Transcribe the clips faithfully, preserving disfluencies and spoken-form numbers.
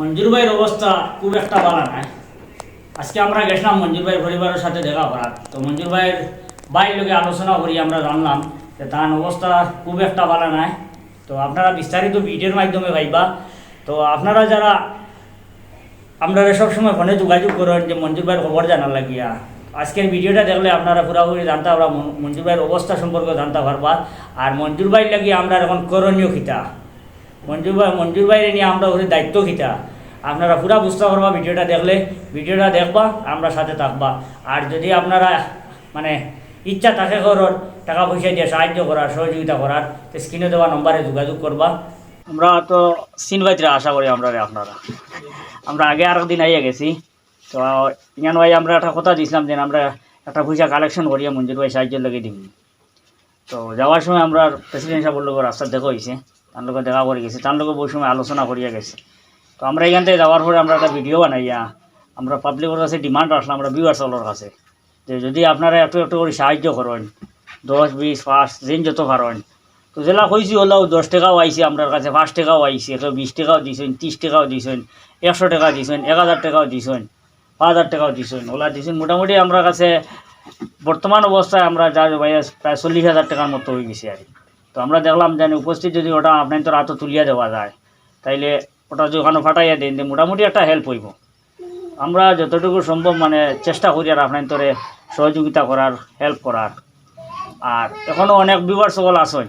মঞ্জুর ভাইর অবস্থা খুব একটা ভালা নায়। আজকে আমরা গেছিলাম মঞ্জুর ভাইর পরিবারর সাথে দেখা করার। তো মঞ্জুর ভাইর ভাইর লগে আলোচনা করি আমরা জানলাম যে তান অবস্থা খুব একটা ভালা নায়। তো আপনারা বিস্তারিত ভিডিওর মাধ্যমে পাইবা। তো আপনারা যারা আমরারে সবসময় ফোনে যোগাযোগ করইন যে মঞ্জুর ভাইর খবর জানার লাগিয়া, আজকের ভিডিওটা দেখলে আপনারা পুরাপুরি জানতা পারবা, মন-, মঞ্জুর ভাইর অবস্থা সম্পর্কে জানতা পারবা। আর মঞ্জুর ভাইর লাগি আমরার এখন করণীয় কিতা, মঞ্জুর ভাই, মঞ্জুর ভাইরে নিয়া আমরার উপরে দায়িত্ব কিতা, আপনারা পুরা বুঝতা পারবা ভিডিওটা দেখলে। ভিডিওটা দেখবা, আমরার সাথে থাকবা। আর যদি আপনারা মানে ইচ্ছা থাকে করর, টাকা পয়সা দিয়া সাহায্য করার, সহযোগিতা করার, তো স্ক্রিনে দেওয়া নম্বরে যোগাযোগ করবা। আমরা তো চিনবাইতরা আশা করি আমরারে আপনারা। আমরা আগে আরেক দিন আইয়া গেছি। তো ইয়ান ভাই আমরা একটা কথা দিছিলাম যে আমরা একটা পয়সা কালেকশন করিয়া মঞ্জুর ভাইর সাহায্যর লাগি দিমু। তো যাওয়ার সময় আমরার প্রেসিডেন্ট সাবর লগে রাস্তাত দেখা অইছে, তান লগে দেখা করি গেছি, তান লগে বউত সময় আলোচনা করিয়া গেছি। তো আমরা ইখান থাকি যাওয়ার পরে আমরা একটা ভিডিও বানাইয়া আমরা পাবলিকর কাছে ডিমান্ড রাখলাম, আমরা ভিউয়ার্স অকলর কাছে, যে যদি আপনারা একটু একটু করি সাহায্য করইন, দশ, বিশ, পাঁচ, যেইন যত পারইন, তো যেলা কইছি অলাউ দশ টেকাও আইছে আমরার কাছে, পাঁচ টেকাও আইছে, কেউ বিশ টেকাও দিছইন, তিরিশ টেকাও দিছইন, একশো টেকা দিছইন, এক হাজার টেকাও দিছইন, পাঁচ হাজার টেকাও দিছইন, অলা দিছইন। মোটামুটি আমরার কাছে বর্তমান অবস্থায় আমরা যা ভাই প্রায় চল্লিশ হাজার টেকার মতো অইগেছে আর কি। তো আমরা দেখলাম যে উপস্থিত যদি ওটা আপনাইনতর আতো তুলিয়া দেওয়া যায়, তাইলে ওটা যদি ওখানো ফাটাইয়া দেইন, তে মোটামুটি একটা হেল্প অইবো। আমরা যতটুকু সম্ভব মানে চেষ্টা করি আর আপনাইনতরে সহযোগিতা করার, হেল্প করার। আর এখনো অনেক ভিউয়ার্স অকল আছইন,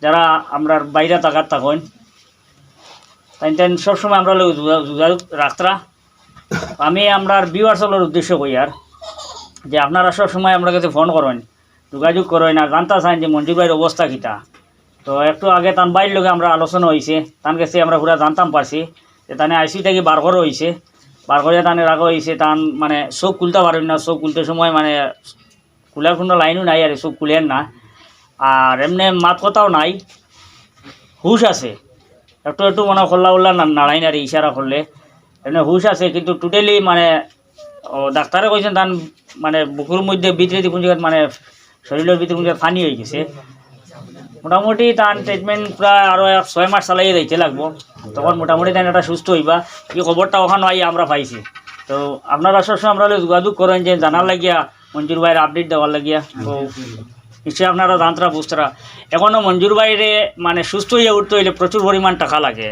যারা আমরার বাইরে থাকার থাকইন, তাইন তাইন সবসময় আমরার লগে যোগা-, যোগাযোগ রাখতরা। আমি আমরার ভিউয়ার্স অকলর উদ্দেশ্য কইয়ার যে আপনারা সবসময় আমরার কাছে ফোন করইন, যোগাযোগ করইন, আর জানতা চাইন যে মঞ্জুর ভাইর অবস্থা কিতা। তো একটু আগে তান ভাইর লগে আমরার আলোচনা অইছে, তান গেছে আমরা পুরা জানতাম পারছি যে তানে আইসিইউ থাকি বার করা অইছে, বার করিয়া তানে রাখা অইছে। তান মানে চউখ খুলতা পারইন না, চউখ খুলতে সময় মানে খুলার কুনু লাইনও নাই আর, চউখ খুলের না। আর এমনে মাত কথাও নাই, হুশ আছে, একটু একটু মানে কল্লা উল্লা না-, নাড়াইন আর ইশারা করলে, এমনে হুশ আছে, কিন্তু টোটালি মানে ও ডাক্তারে কইছইন তান মানে বুকুর মধ্যে ভিতরেদি কুন জাগাত মানে শরীলর ভিতরে কুন জাগাত পানি অইগেছে। মোটামুটি তান ট্রিটমেন্ট প্রায় আরো এক ছয় মাস চালাইয়া যাইতে লাগবো, তখন মোটামুটি তাইন একটা সুস্থ অইবা। ই খবরটা ওখানো আইয়া আমরা পাইছি। তো আপনারা সবসময় আমরার লগে যোগাযোগ করইন যে জানার লাগিয়া, মঞ্জুর ভাইর আপডেট দেওয়ার লাগিয়া। তো নিশ্চয়ই আপনারা জানতরা বুঝতরা। এখনো মঞ্জুর ভাইরে মানে সুস্থ অইয়া উঠতে অইলে প্রচুর পরিমাণ টেকা লাগে।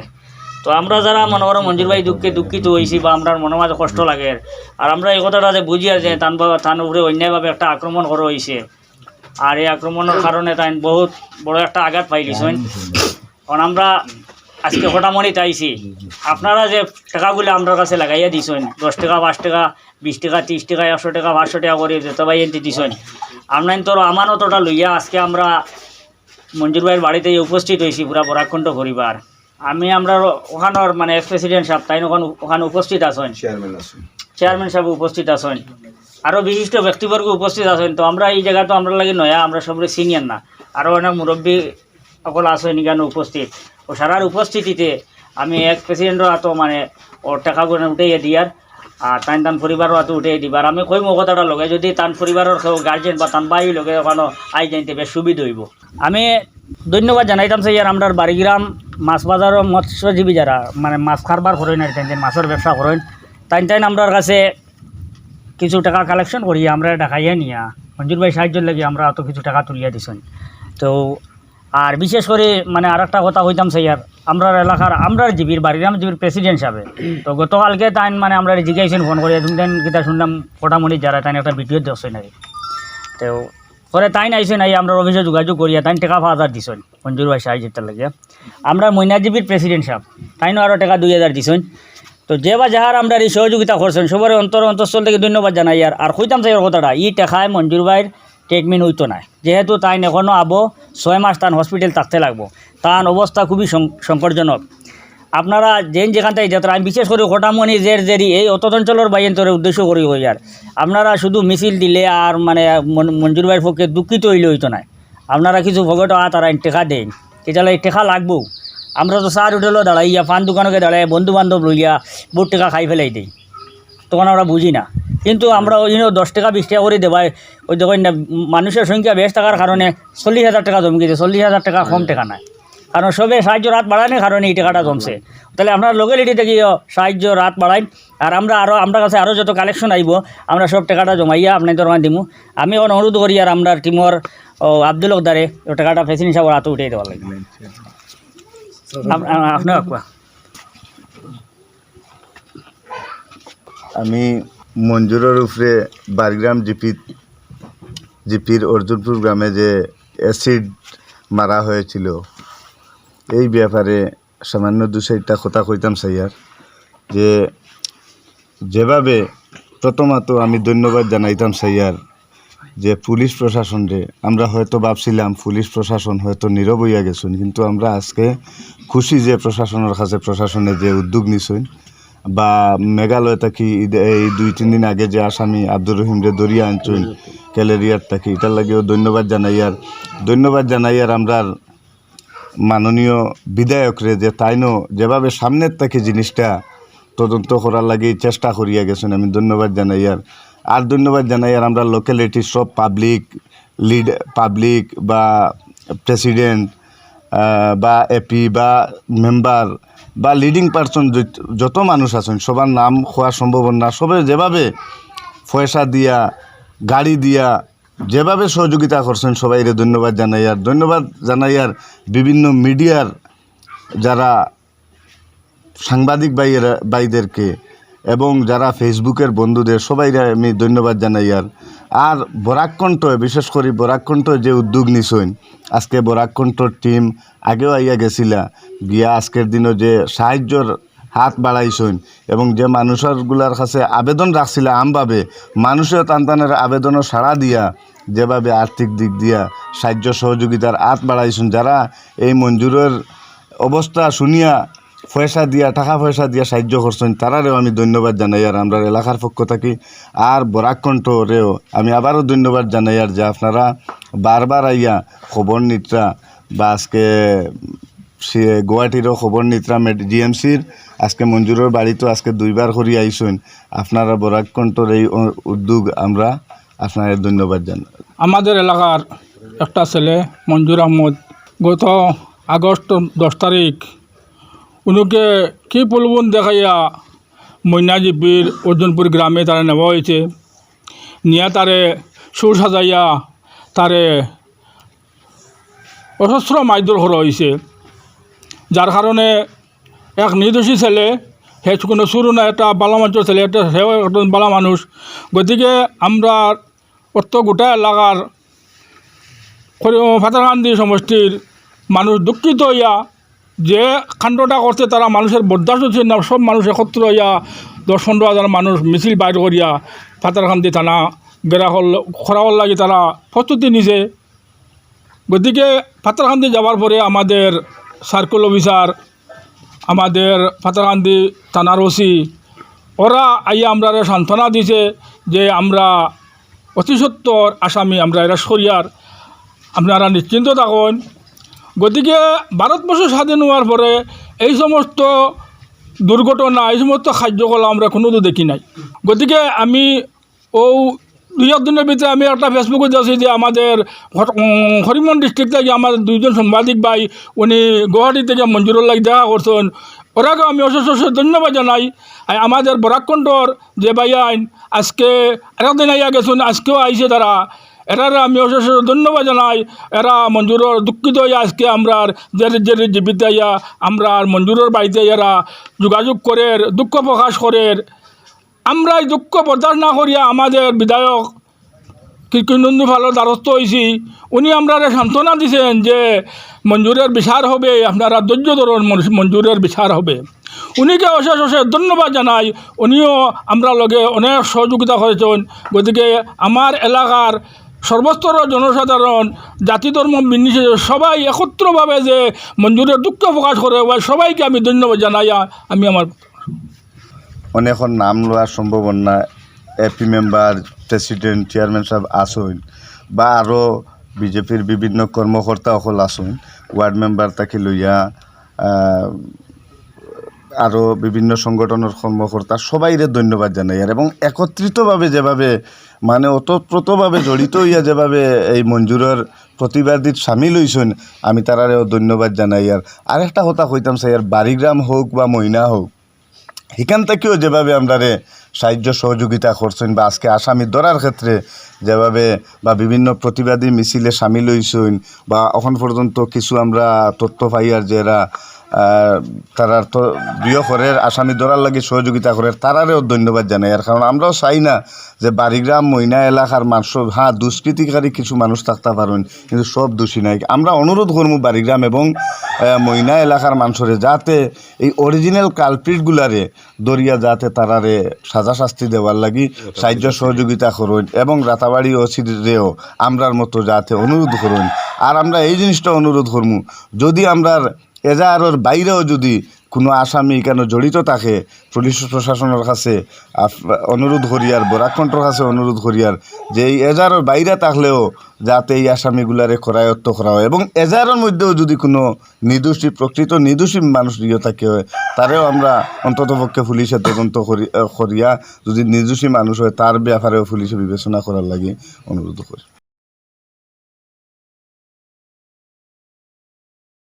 তো আমরা যারা মনে করো মঞ্জুর ভাই দুঃখে দুঃখিত অইছি বা আমরার মনর মাঝে কষ্ট লাগের, আর আমরা ই কথাটা যে বুঝিয়ার যে তান বা-, তান উপরে অন্যায়ভাবে একটা আক্রমণ করা অইছে, আর ই আক্রমণর কারণে তাইন বউত বড় একটা আঘাত পাইলিছইন। কারণ আমরা আজকে কটামনিত আইছি, আপনারা যে টেকাগুলা আমরার কাছে লাগাইয়া দিছইন, দশ টেকা, পাঁচ টেকা, বিশ টেকা, তিরিশ টেকা, একশো টেকা, পাঁচশো টেকা করি যত ভাইয়াইন্তে দিছইন, আপনাইনতর আমানত ওটা লইয়া আজকে আমরা মঞ্জুর ভাইর বাড়িত উপস্থিত অইছি, পুরা বরাককণ্ঠ পরিবার। আমি আমরার ওখানোর মানে এক্স প্রেসিডেন্ট সাব, তাইন ওখান, ওখানো উপস্থিত আছইন, চেয়ারম্যান আছইন। চেয়ারম্যান সাব উপস্থিত আছইন, আরো বিশিষ্ট ব্যক্তিবর্গ উপস্থিত আছইন। তো আমরা ই জাগা তো আমরার লাগি নয়া, আমরা সবরে চিনিয়ার না, আরো অনেক মুরব্বি অকল আছইন ইখানো উপস্থিত। ও সারার উপস্থিতিতে আমি এক্স প্রেসিডেন্টর আতো মানে ওর টেকাগুলা উঠাইয়া দিয়ার, আর তাইন তান পরিবারর আতো উঠাইয়া দিবার। আমি কইমু কথাটা লগে যদি তান পরিবারর কেউ গার্জিয়ান বা তান ভাই লগে ওখানো আই যাইন তে বেশ সুবিধা অইবো। আমি ধন্যবাদ জানাইতাম চাইয়ার আমরার বাড়িগ্রাম মাছ বাজারর মৎস্যজীবী যারা মানে মাছ কারবার করইন আর তাইন তাইন মাছর ব্যবসা করইন, তাইন তাইন আমরার কাছে কিছু টেকা কালেকশন করি, আমরারে ডাকাইয়া নিয়া মঞ্জুর ভাইর সাহায্যর লাগি আমরার আতো কিছু টেকা তুলিয়া দিছইন। তো আর বিশেষ করি মানে আরেকটা কথা কইতাম চাইয়ার, আমরার এলাকার, আমরার জিবির, বাড়িগ্রাম জিবির প্রেসিডেন্ট সাবে, তো গতকালকে তাইন মানে আমরারে জিগাইছইন ফোন করিয়া, তুমি তাইন কিতা শুনলাম কটামনিত যারা, তাইন একটা ভিডিও দেখছইন নাকি? তো পরে তাইন আইছইন, আইয়া আমরার অফিসো যোগাযোগ করিয়া তাইন টেকা পাঁচ হাজার দিছইন মঞ্জুর ভাইর সাহায্যর লাগিয়া। আমরার মইনা জিবির প্রেসিডেন্ট সাব, তাইনও আরো টেকা দুই হাজার দিছইন। তো যে বা যাহার আমরার ই সহযোগিতা করছইন, সবরে অন্তর অন্তঃস্থল থাকি ধন্যবাদ জানাইয়ার। আর কইতাম চাইয়ার কথাটা, ই টেকায় মঞ্জুর ভাইর ট্রিটমেন্ট অইতো নায়, যেহেতু তাইন এখনো আবো ছয় মাস তান হসপিটাল থাকতে লাগবো, তান অবস্থা খুবই সং-, সংকটজনক। আপনারা যেইন যেখান থাকি যাত্রা, আমি বিশেষ করি কটামনি, জের জেরি, এই অত অঞ্চলর ভাইয়াইন্তরে উদ্দেশ্য করি কইয়ার, আপনারা শুধু মিছিল দিলে আর মানে মন-, মঞ্জুর ভাইর পক্ষে দুঃখিত অইলে অইতো নায়। আপনারা কিছু পকেটো আত আরাইন, টেকা দেইন, কিতার লাগি টেকা লাগবো। আমরা তো চার হোটেলো দাঁড়াইয়া, পান দোকানো দাঁড়াইয়া, বন্ধু বান্ধব লইয়া বউত টেকা খাই ফেলাই দেই, তখন আমরা বুঝি না। কিন্তু আমরা ওই জন্য দশ টেকা বিশ টেকা করি দেবায়, ওই দেখইন না, মানুষর সংখ্যা বেশ থাকার কারণে চল্লিশ হাজার টেকা জমি গেছে, চল্লিশ হাজার টেকা কম টেকা নায়। কারণ সবে সাহায্যর হাত বাড়ানির কারণে এই টেকাটা জমছে। তাইলে আপনারা লোকালিটি থাকিও সাহায্যর হাত বাড়াইন। আর আমরা আরও, আমরার কাছে আরও যত কালেকশন আইবো, আমরা সব টেকাটা জমাইয়া আপনাইনতর কাছে দিমু। আমি অখন অনুরোধ করিয়ার আমরার টিমর, ও, আব্দুল হকদারে ও টেকাটা প্রেসিডেন্ট সাবর আতো উঠাই দেওয়ার লাগি। আপ-, আ-, আপনে কোয়া। আমি মঞ্জুরর উপরে বারগ্রাম জিপি, জিপির অর্জুনপুর গ্রামে যে অ্যাসিড মারা হয়েছিল, এই ব্যাপারে সামান্য দু চাইরটা কথা কইতাম চাইয়ার। যে যেভাবে, প্রথমত আমি ধন্যবাদ জানাইতাম চাইয়ার যে পুলিশ প্রশাসনরে। আমরা হয়তো ভাবছিলাম পুলিশ প্রশাসন হয়তো নীরব অইয়া গেছইন, কিন্তু আমরা আজকে খুশি যে প্রশাসনর কাছে, প্রশাসনে যে উদ্যোগ নিছইন, বা মেঘালয় থাকি ইদ-, এই দুই তিন দিন আগে যে আসামি আব্দুর রহিমরে ধরিয়া আনছইন কেলেরিয়ার থাকি, ইটার লাগিও ধন্যবাদ জানাইয়ার। ধন্যবাদ জানাইয়ার আমরার মাননীয় বিধায়করে যে তাইনও যেভাবে সামনের থাকি জিনিসটা তদন্ত করার লাগি চেষ্টা করিয়া গেছইন, আমি ধন্যবাদ জানাইয়ার। আর ধন্যবাদ জানাইয়ার আমরা লোকালিটির সব পাবলিক, লিড, পাবলিক বা প্রেসিডেন্ট, আহ, বা এপি বা মেম্বার বা লিডিং পারসন যত মানুষ আছইন, সবার নাম কওয়া সম্ভব না, সবে যেভাবে পয়সা দিয়া, গাড়ি দিয়া, যেভাবে সহযোগিতা করছইন, সবাইরে ধন্যবাদ জানাইয়ার। ধন্যবাদ জানাইয়ার বিভিন্ন মিডিয়ার যারা সাংবাদিক ভাইয়েরা, ভাইদেরকে এবং যারা ফেসবুকের বন্ধুদের, সবাইরে আমি ধন্যবাদ জানাইয়ার। আর বরাক কণ্ঠ, বিশেষ করি বরাক কণ্ঠ যে উদ্যোগ নিছইন, আজকে বরাক কণ্ঠর টিম আগেও আইয়া গেছিলা, গিয়া আজকের দিনও যে সাহায্যর হাত বাড়াইছইন এবং যে মানুষগুলার কাছে আবেদন রাখছিলা আমভাবে, মানুষেও তান তানের আবেদনও সাড়া দিয়া যেভাবে আর্থিক দিক দিয়া সাহায্য সহযোগিতার হাত বাড়াইছইন, যারা এই মঞ্জুরর অবস্থা শুনিয়া পয়সা দিয়া, টাকা পয়সা দিয়া সাহায্য করছইন, তারারেও আমি ধন্যবাদ জানাইয়ার আমরার এলাকার পক্ষ থাকি। আর বরাক কণ্ঠরেও আমি আবারও ধন্যবাদ জানাইয়ার যে আপনারা বারবার আইয়া খবর নিত্রা বা আজকে সে গুয়াহাটিরও খবর নিত্রা মেড-, জিএমসির আজকে মঞ্জুরর বাড়িত আজকে দুইবার করি আইছইন। আপনারা বরাক কণ্ঠর এই উ-, উদ্যোগ আমরা আপনারে ধন্যবাদ জানাই। আমাদের এলাকার একটা ছেলে মঞ্জুর আহমদ গত আগস্ট দশ তারিখ উনুকে কি প্রলোভন দেখাইয়া ময়না জিপির অর্জুনপুর গ্রামে তারে নেওয়া হয়েছে। নিয়া তারে সুর সাজাইয়া তারে অসহ্য মারধর করা হয়েছে, যার কারণে এক নির্দোষী ছেলে, হে কোনো চুরও না, একটা ভালা মানুষর ছেলে, একটা, সেও একজন ভালা মানুষ। গতিকে আমরা অত গোটা এলাকার করি-, পাথারকান্দি সমষ্টির মানুষ দুঃখিত হইয়া যে কাণ্ডটা করছে, তারা মানুষের বরদাস্ত হচ্ছে না। সব মানুষ একত্র হইয়া দশ পনেরো হাজার মানুষ মিছিল বাইর করিয়া পাথারকান্দি থানা ঘেরা করল-, করার লাগি তারা প্রস্তুতি নিছে। গতিকে পাথারকান্দি যাওয়ার পরে আমাদের সার্কেল অফিসার, আমাদের পাথারকান্দি থানার ওসি, ওরা আইয়া আমরারে সান্ত্বনা দিছে যে আমরা অতি সত্বর আসামি আমরা অ্যারেস্ট করিয়ার, আপনারা নিশ্চিন্ত থাকইন। গতিকে ভারতবর্ষ স্বাধীন হওয়ার পরে এই সমস্ত দুর্ঘটনা, এই সমস্ত কার্যকলাপ আমরা কোনোদিন দেখি নাই। গতিকে আমি ও দুই এক দিনের ভিতরে আমি একটা ফেসবুকে দিয়েছি যে আমাদের হর-, উম, করিমগঞ্জ ডিস্ট্রিক্ট থেকে আমাদের দুইজন সাংবাদিক ভাই, উনি গুয়াহাটি থেকে মঞ্জুরর লাগি দেখা করছেন। ওরাকেও আমি অশেষ অশেষ ধন্যবাদ জানাই। আর আমাদের বরাক কণ্ঠর যে ভাই আইন আজকে আরেকদিন আইয়া গেছেন, আজকেও আইছে তারা, এরারে আমি অশেষ অশেষ ধন্যবাদ জানাই। এরা মঞ্জুরর দুঃখিত হইয়া আজকে আমরার যে যে জিপিত আইয়া আমরার মঞ্জুরর বাড়িতে এরা যোগাযোগ করের, দুঃখ প্রকাশ করের। আমরা এই দুঃখ বরদাস্ত না করিয়া আমাদের বিধায়ক কৃষ্ণেন্দু পালর দ্বারস্থ হইছি। উনি আমরারে সান্ত্বনা দিছেন যে মঞ্জুরর বিচার হবে, আপনারা ধৈর্য ধরুন, মন-, মঞ্জুরর বিচার হবে। উনিকে অশেষ অশেষ ধন্যবাদ জানাই। উনিও আমরার লগে অনেক সহযোগিতা করেছেন। গতিকে আমার এলাকার সর্বস্তরর জনসাধারণ, জাতি ধর্ম নির্বিশেষে সবাই একত্রভাবে যে মঞ্জুরর দুঃখ প্রকাশ করে, সবাইকে আমি ধন্যবাদ জানাইয়া আমি আমার অনেকর নাম লওয়া সম্ভব না, এপি মেম্বার, প্রেসিডেন্ট, চেয়ারম্যান সাব আছইন বা আরও বিজেপির বিভিন্ন কর্মকর্তা অকল আছইন, ওয়ার্ড মেম্বার থাকি লইয়া, আহ, আরও বিভিন্ন সংগঠনের কর্মকর্তা সবাইরে ধন্যবাদ জানাইয়ার, এবং একত্রিতভাবে যেভাবে, মানে, ওতপ্রোতভাবে জড়িত হইয়া যেভাবে এই মঞ্জুরর প্রতিবাদিত সামিল হইছইন, আমি তারারেও ধন্যবাদ জানাইয়ার। আরেকটা কথা কইতাম চাইয়ার, বাড়িগ্রাম হোক বা ময়না হোক, হিখান থাকিও যেভাবে আমরারে সাহায্য সহযোগিতা করছইন বা আজকে আসামি ধরার ক্ষেত্রে যেভাবে বা বিভিন্ন প্রতিবাদী মিছিলে সামিল হইছইন বা এখন পর্যন্ত কিছু আমরা তথ্য পাইয়ার যে এরা, আহ, তারার তো বিয়ে করের, আসামি ধরার লাগি সহযোগিতা করের, তারারেও ধন্যবাদ জানাইয়ার। কারণ আমরাও চাই না যে বাড়িগ্রাম ময়না এলাকার মানুষ, হ্যাঁ, দুষ্কৃতিকারী কিছু মানুষ থাকতা পারইন, কিন্তু সব দোষী নাই। আমরা অনুরোধ করমু বাড়িগ্রাম এবং, আহ, ময়না এলাকার মানুষরে যাতে এই অরিজিনাল কালপ্রিটগুলারে ধরিয়া যাতে তারারে সাজা শাস্তি দেওয়ার লাগি সাহায্য সহযোগিতা করইন এবং রাতাবাড়ি ওসিরেও আমরার মতো যাতে অনুরোধ করইন। আর আমরা এই জিনিসটা অনুরোধ করমু, যদি আমরার এজাহারর বাইরেও যদি কোনো আসামি কেন জড়িত থাকে, পুলিশ প্রশাসনের কাছে আফ-, অনুরোধ করিয়ার, বরাক কণ্ঠর কাছে অনুরোধ করিয়ার যে এই এজাহারর বাইরে থাকলেও যাতে এই আসামিগুলারে করায়ত্ত করা হয় এবং এজাহারর মধ্যেও যদি কোনো নির্দোষী, প্রকৃত নির্দোষী মানুষ দিয়ে থাকে হয়, তারেও আমরা অন্ততপক্ষে পুলিশে তদন্ত করি-, আহ, করিয়া যদি নির্দোষী মানুষ হয়, তার ব্যাপারেও পুলিশে বিবেচনা করার লাগি অনুরোধ করি।